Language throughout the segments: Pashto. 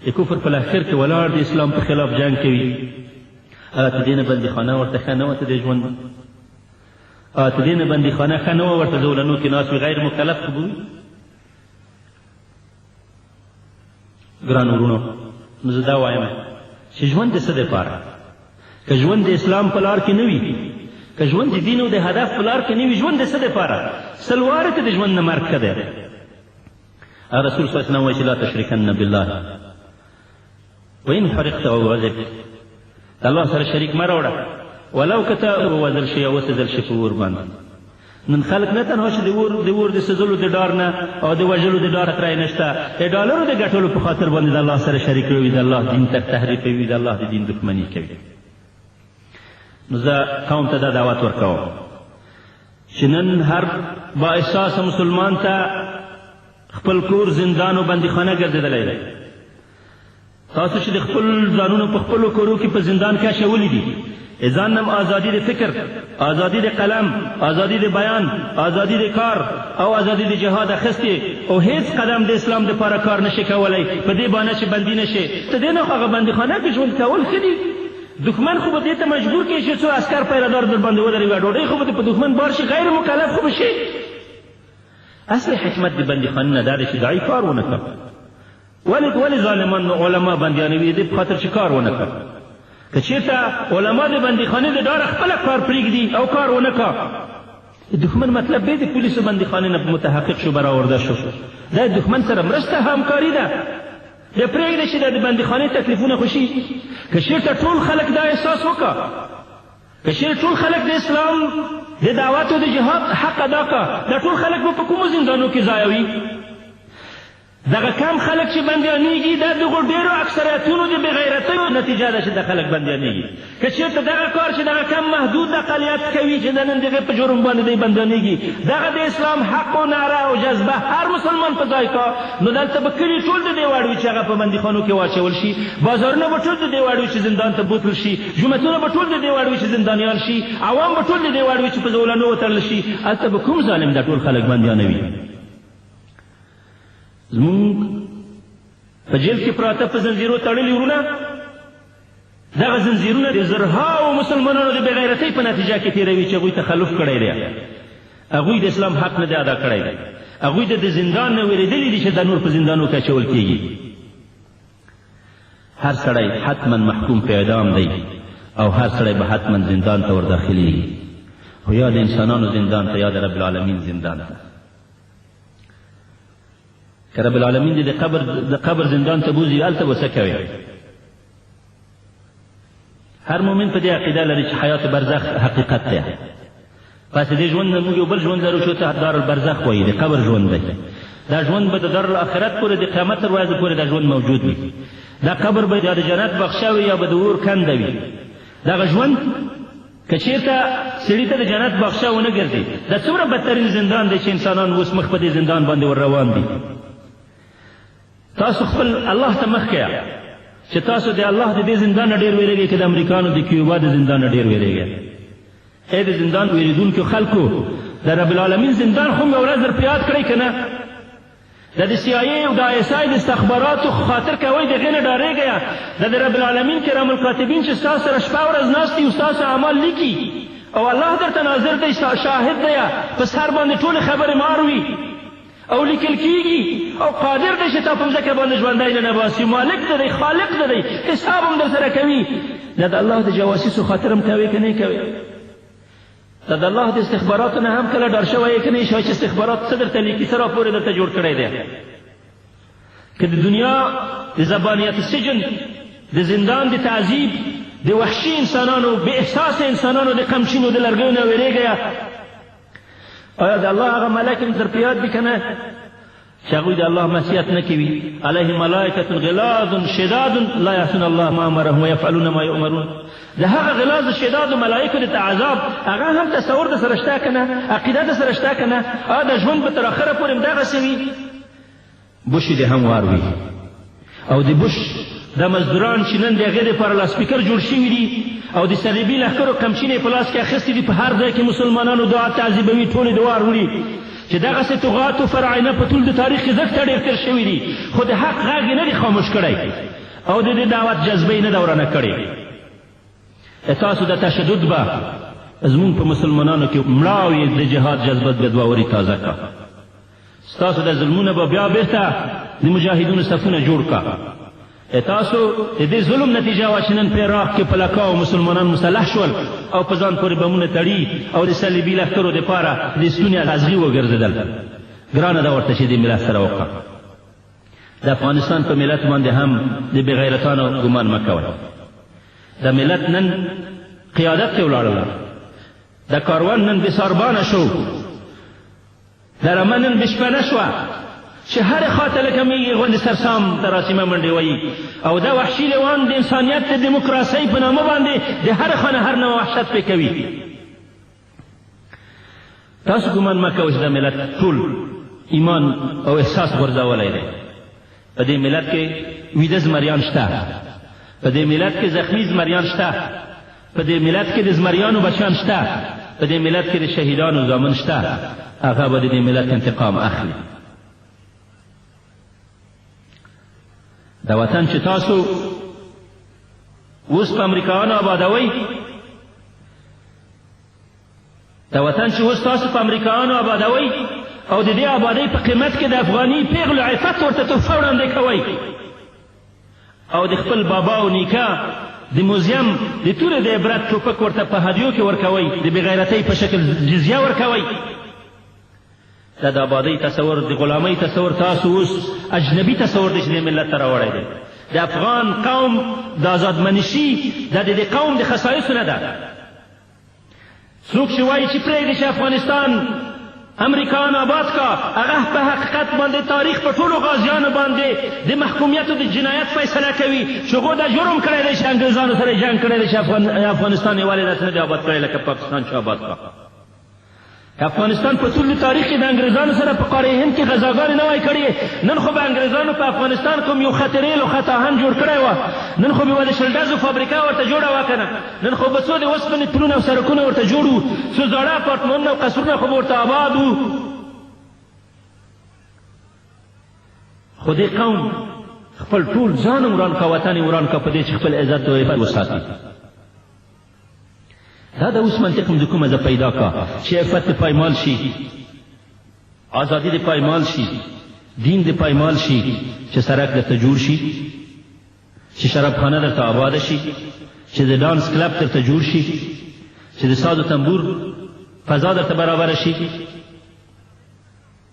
د کفر په لښکر کې ولاړ د اسلام په خلاف جنګ کوي. آیا ته دې نه بندیخانه ورته ښه نه وه ته د ژوند؟ آیا ته دې نه بندیخانه ښه نه وه ورته زولنو کې ناست وي، غیر مکلف خو به وي؟ ګرانو وروڼو، نو زه دا وایم چې ژوند د څه دپاره؟ که ژوند د اسلام په لار کې نه وي، که ژوند د دین او د هدف په لار کې نه وي، ژوند د څه دپاره؟ سل واره ته د ژوند نه مرګ ښه دی. رسول صلی الله علیه وسلم وایي چې لا تشرکن بالله وإن حرقت أو عذبت، د الله سره شریک مه راوړه ولو که ته ووژل شي او وسوځل شي په اور باندې. نن خلک نه تنها چې د اور د سوځلو د ډار نه او د وژلو د ډار خطره یې نشته، د ډالرو د ګټلو په خاطر باندې د الله سره شریک وي، د الله دین ته تحریفوي، د الله د دین دښمني کوي. نو زه قوم ته دا دعوت ورکوم چې نن هر با احساسه مسلمان ته خپل کور زندان او بندیخانه ګرځېدلی دی. تاسو چې د خپل ځانونو په خپلو کورو کې په زندان کې اچولي دي، ځان نم ازادي د فکر، ازادي د قلم، ازادي د بیان، ازادي د کار او ازادي د جهاد اخیستې او هیڅ قدم د اسلام دپاره کار نشي کولی په دې بانه چې بندي نه شي. ته دې نه خو هغه بندیخانه کې ژوند کول ښه دي. دښمن خو به دې ته مجبور کړي چې څو عسکر پیرهدار در باندې ودروي، ډوډۍ خو به په دښمن بار شي، غیر مکلف خو به شي. اصل حکمت د بندیخانې نه دا دی چې داعي کار ونه کړ. ولې ظالمان علما بندیانوي؟ د دې په خاطر چې کار ونه کړ. که چېرته علما د بندیخانې د ډاره خپله کار پرېږدي او کار ونه کا، دښمن مطلب به د پولیسو بندیخانې نه متحقق شو، برآورده شو. دا دښمن سره مرسته همکاري ده. بیا پرېږده چې دا د بندیخانې تکلیفونه خو شي. که چېرته ټول خلک دا احساس وکړه، که چېرې ټول خلک د اسلام د دعوت او د جهاد حق ادا کا، دا ټول خلک به په کومو زندانو کې ځایوي؟ دغه کم خلک چې بندیانېږي دا دغو ډېرو اکثریتونو د بېغیرتیو نتیجه ده چې دا خلک بندیانېږي. که چېرته دغه کار چې دغه کم محدود اقلیت کوي چې د نن دغې په جرم باندې دی بندیانېږي، دغه د اسلام حق او نعره او جذبه هر مسلمان په ځای کا، نو دلته به کلي ټول د دې وړ وي چې هغه په بندیخانو کې واچول شي، بازارونه به ټول د دې وړ وي چې زندان ته بوتل شي، جوماتونه به ټول د دې وړ وي چې زندانیان شي، عوام به ټول د دې وړ وي چې په زولنو وتړل شي. هلته به کوم ظالم دا ټول خلک بندیانوي؟ زموږ په جیل کې پراته په زنځیرو تړلي ورونه، دغه زنځیرونه د زرهاو مسلمانانو د بېغیرتۍ په نتیجه کې تېروي چې هغوی تخلف کړی دی، هغوی د اسلام حق نه دی ادا کړی دی، هغوی د زندان نه وېرېدلي دي چې دا نور په زندانو کې اچول کېږي. هر سړی حتما محکوم په اعدام دی او هر سړی به حتما زندان ته ورداخلېږي، خو یا د انسانانو زندان ته یا د رب العالمین زندان ته. که رب العالمین دې د قبر زندان ته بوځي، هلته به څه کوې؟ هر مؤمن په دې عقیده لري چې حیات برزخ حقیقت دی. پس دې ژوند نه موږ یو بل ژوند لرو چې ته دار البرزخ وایي، د قبر ژوند دی. دا ژوند به د دار الاخرت پورې، د قیامت تر ورځې پورې دا ژوند موجود وي. دا قبر به یا د جنت بخښه وي یا به د اور کنده وي. دغه ژوند که چېرته سړي ته د جنت بخښه ونه ګرځي، دا څومره بدترین زندان دی چې انسانان اوس مخ په دې زندان باندې ور روان دي. تاسو خپل الله ته مخ کړئ چې تاسو د الله د دې زندان نه ډېر وېرېږئ که د امریکانو د کیوبا د زندان نه ډېر وېرېږئ؟ ای د زندان وېرېدونکو خلکو، د رب العالمین زندان خو مې ورځ در په یاد کړئ که نه؟ دا د سي آی ای او د آی اس آی د استخباراتو خاطر کوئ، د هغې نه ډارېږئ. دا د رب العالمین کرام الکاتبین چې ستاسو سره شپه ورځ ناست دي او ستاسو اعمال لیکي او الله درته ناظر دی، شاهد دی، په سر باندې ټولې خبرې مار وي او لیکل کیږي او قادر دی چې تا په مځکه باندې ژوندی نه باسي. مالک دی، خالق دی، حساب هم در سره کوي. دا د الله د جواسیسو خاطر هم کوي که نه کوي؟ دا د الله د استخباراتو نه هم کله ډار شوی یې که نه شوی چې استخبارات څه درته لیکي، څه راپور یې درته جوړ کړی دی؟ که د دنیا د زبانیت سجن، د زندان د تعذیب، د وحشي انسانانو، بې احساسه انسانانو د قمچینو د لرګیو نه وېرېږئ، آیا د الله هغه ملک هم در په یاد دي که نه چې هغوی د الله معصیت نه کوي؟ علیهم ملائکة غلاظ شداد لا یعصون الله ما امرهم ویفعلون ما یؤمرون. د هغه غلاظ شداد ملائکو د عذاب هغه هم تصور د سره شته که نه؟ عقیده د سره شته که نه؟ آیا د ژوند به تر اخره پورې همدغسې وي؟ بوش دې هم وار وي او د بوش دا مزدوران چې نن د هغې دپاره لاسپیکر جوړ شوي دي او د صلیبي لښکرو قمچینې په لاس کې اخیستې دي، په هر ځای کې مسلمانانو دعا تعذیبوي، ټولې دعا وړي. چې دغسې طغات و فرعینه په طول د تاریخ کې زښته ډېر تېر شوي دي، خو د حق غږ یې نه دی خاموش کړی او د دې دعوت جذبه یې نه ده ورانه کړې. تاسو د تشدد به زموږ په مسلمانانو کې مړاوې د جهاد جذبه به دوه تازه کا. ستاسو د ظلمونه به بیا بیرته د مجاهدونو صفونه جوړ کا. تاسو د دې ظلم نتیجه وه چې نن په عراق کې په لکاو مسلمانان مسلح شول او په ځان پورې بمونه تړي او د صلیبي لښکرو دپاره د ستوني ازغي وګرځېدل. ګرانه ده ورته چې دې ملت سره وکړه. د افغانستان په ملت باندې هم د بېغیرتانو ګمان مه کوئ. د ملت نن قیادت کې ولاړله، د کاروان نن بېساربانه شو، د رمه نن بشپنه شوه چې هرې خواته لکه میږي غوندې سرسام تراسیمه منډې وایي. او دا وحشي لیوان د انسانیت د دیموکراسۍ په نامه باندې د هرې خوا نه هر نوع وحشت پرې کوي. تاسو ګمان مه کوئ چې دا ملت ټول ایمان او احساس غورځولی دی. په دې ملت کې ویده زمریان شته، په دې ملت کې زخمي زمریان شته، په دې ملت کې د زمریانو بچیان شته، په دې ملت کې د شهیدانو زامن شته. هغه به د دې ملت انتقام اخلي. د وطن چې تاسو اوس په امریکایانو آبادوئ، د وطن چې اوس تاسو په امریکایانو آبادوئ او د دې آبادۍ په قیمت کې د افغاني پیغلو عفت ورته تحفه وړاندې کوئ او د خپل بابا او نیکه د موزیم د تورې د عبرت ټوپک ورته په هدیو کې ورکوئ، د بېغیرتۍ په شکل جزیه ورکوئ. دا د آبادۍ تصور، د غلامۍ تصور تاسو اوس اجنبي تصور دی چې دې ملت ته راوړی دی. د افغان قوم د ازادمنشي دا د دې قوم د خصایصو نه ده. څوک چې وایي چې پرېږدي چې افغانستان امریکایان آباد کا، هغه په حقیقت باندې تاریخ په ټولو غازیانو باندې د محکومیت او د جنایت فیصله کوي چې هغو دا جرم کړی دی چې انګریزانو سره جنګ کړی دی چې افغانستان یې ولې داسې نه دی آباد کړی لکه پاکستان چې آباد کا. افغانستان په ټول تاریخ کې د انګریزانو سره په قاره هند کې غزاګانې نه وای کړې، نن خو به انګریزانو په افغانستان کوم یو خط ریل او خط آهن جوړ کړی وه، نن خو به د شلډزو فابریکه ورته جوړه وه که نه، نن خو به څو د اوسپنې پلونه او سړکونه ورته جوړ وو، څو زاړه اپارتمانونه او قصرونه خو به ورته آباد وو. خو دې قوم خپل ټول ځان هم وران کا، وطن یې وران کا په دې چې خپل عزت او عفت وساتي. دا د اوس منطق هم د کومه ځه پیدا کا چې عفت دې پایمال شي، ازادي دې پایمال شي، دین دې پایمال شي، چې سړک درته جوړ شي، چې شرابخانه درته آباده شي، چې د ډانس کلب درته جوړ شي، چې د ساز و تنبور فضا درته برابره شي.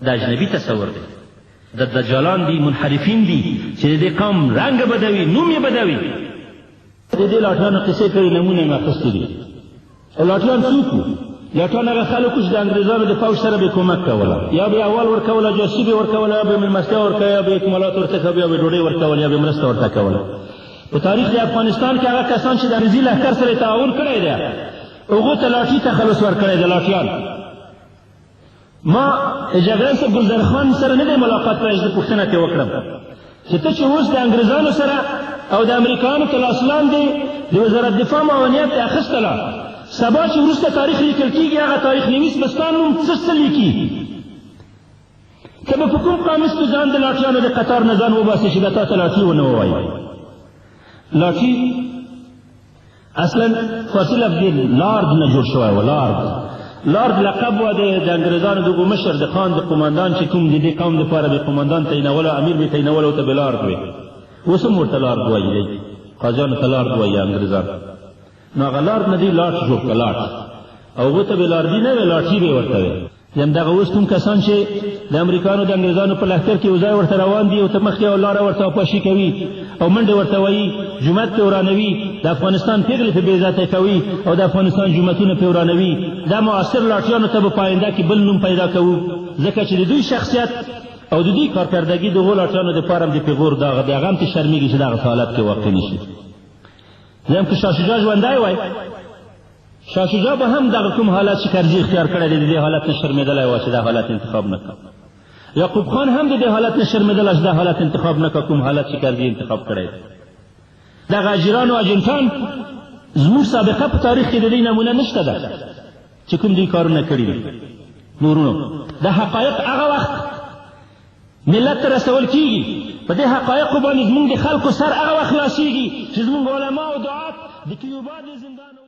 دا اجنبي تصور دی، د دجالان دي، منحرفین دي چې د دې قوم رنګ بدوي، نوم یې بدوي. د دې لاټیانو قصې کړې، نمونه یې اخیستې دي. او لاټیان څوک وو؟ لاټیان هغه خلک وو چې د انګریزانو د فوج سره به کومک کوله، یا به یې اول ورکوله، جاسوسي به یې ورکوله، یا به یې مېلمستیا ورکوله، یا به یې اکمالات ورته کوله، یا به یې ډوډۍ ورکوله، یا به یې مرسته ورته کوله. په تاریخ د افغانستان کې هغه کسان چې د انګریزي لښکر سره یې تعاون کړی دی، هغو ته لاټي تخلص ورکړی دی، لاټیان. ما جګړن صاحب ګلزر خان سره نه دی ملاقات کړی چې زه پوښتنه ترې وکړم چې ته چې اوس د انګریزانو سره او د امریکایانو تر لاس لاندې د وزارت دفاع معاونیت ته اخیستله، سبا چې وروسته تاریخ لیکل کېږي هغه تاریخ نویس به ستا نوم څه څه لیکي؟ ته به په کوم قاموس کې ځان د لاټیانو د قطار نه ځان وباسې چې دا تا ته لاټي ونه ووایي؟ لاټي اصلا فارسي لفظ دی، لارد نه جوړ شوی و. لارد، لارد لقب و د انګریزانو دغو مشر، د خان د قومندان چې کوم د دې قوم دپاره به قومندان تعینولو، امیر به تعینولو، ته به لارد وي. اوس هم ورته لارد وایي دی، قاضیانو ته لارد وایي انګریزان. نو هغه لارد نه دی لاټ جوړ کړه، لاټ، او هغو ته به لاردي نه وی، لاټي به ورته وی. همدغه اوس کوم کسان چې د امریکانو د انګریزانو په لښکر کې یو ځای ورته روان دي او ته مخکې او لاره ورته پاشي کوي او منډې ورته وایي، جومات پرې ورانوي، د افغانستان پېغلې پرې بېعزته کوي او د افغانستان جوماتونه پرې ورانوي، دا معاصر لاټیانو ته به په آینده کې بل نوم پیدا کوو، ځکه چې د دوی شخصیت او د دوی کارکردګي د هغو لاټیانو دپاره هم د پېغور داغ دی، هغه هم ترې شرمېږي چې دغه حالت کې واقع نه شي. زه هم که شاه شجاع ژوندی وای، شاه شجاع به هم دغه کوم حالت چې کرزي اختیار کړی دی د دې حالت نه شرمېدلی وای چې دا حالت انتخاب نه کړ. یعقوب خان هم د دې حالت نه شرمېدلی چې دا حالت انتخاب نه کړ، کوم حالت چې کرزي انتخاب کړی دی. دغه اجیران او اجنټان زموږ سابقه په تاریخ کې د دې نمونه نشته ده چې کوم دوی کارونه کړي دي. نو وروڼو، دا حقایق هغه وخت ملت ته رسول کیږي، په دې حقایقو باندې زموږ د خلکو سر هغه وخت خلاصیږي چې زموږ علما او دعات د کیوبا د زندان